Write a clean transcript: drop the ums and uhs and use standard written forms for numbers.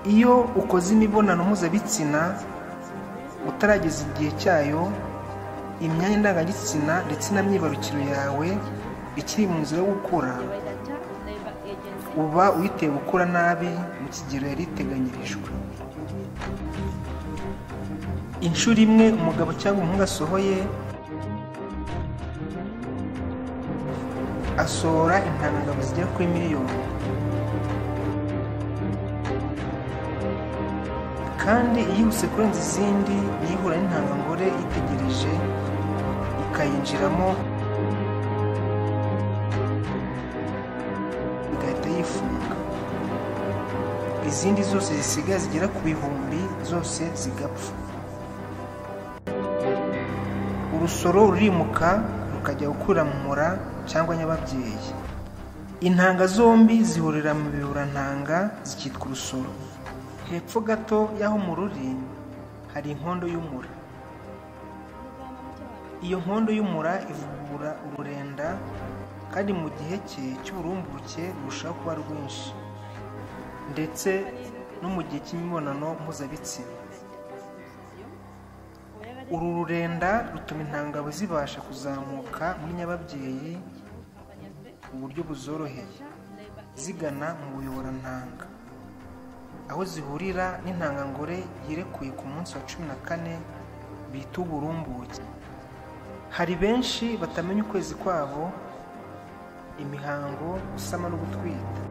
Iyo ukoze imibonano mpuzabitsina utarageza igihe cyayo, imyanya ndangagitsina ndetse na myibarukiro yawe ikiri mu nzira yo gukura, uba uyiteye gukura nabi mu kigero yari iteganyirijwe. Inshuro imwe umugabo cyangwa umuhungu asohoye, asohora intangangabo zigera kuri miliyoni, kandi iyihuse kurenza izindi niyo ihura n'intangangore itegereje ikayinjiramo igahita yifunga. Izindi zose zisigaye zigera ku bihumbi zose zigapfa. Urusoro rurimuka rukajya gukurira mu mura cyangwa nyababyeyi. Intanga zombi zihurira mu biburantanga zikitwa urusoro. Hepfo gato y'aho umura uri hari inkondo y'umura. Iyo nkondo y'umura ivubura ururenda, kandi mu gihe cye cy'uburumbuke rurushaho kuba rwinshi, ndetse no mu gihe cy'imibonano mpuzabitsina. Uru rurenda rutuma intangabo zibasha kuzamuka muri nyababyeyi mu buryo buzoroheye, zigana mu buyoborantanga, aho zihurira n'intangangore yirekuye ku munsi wa 14 bita uburumbuke. Hari benshi batamenya ukwezi kwabo, imihango, gusama no gutwita.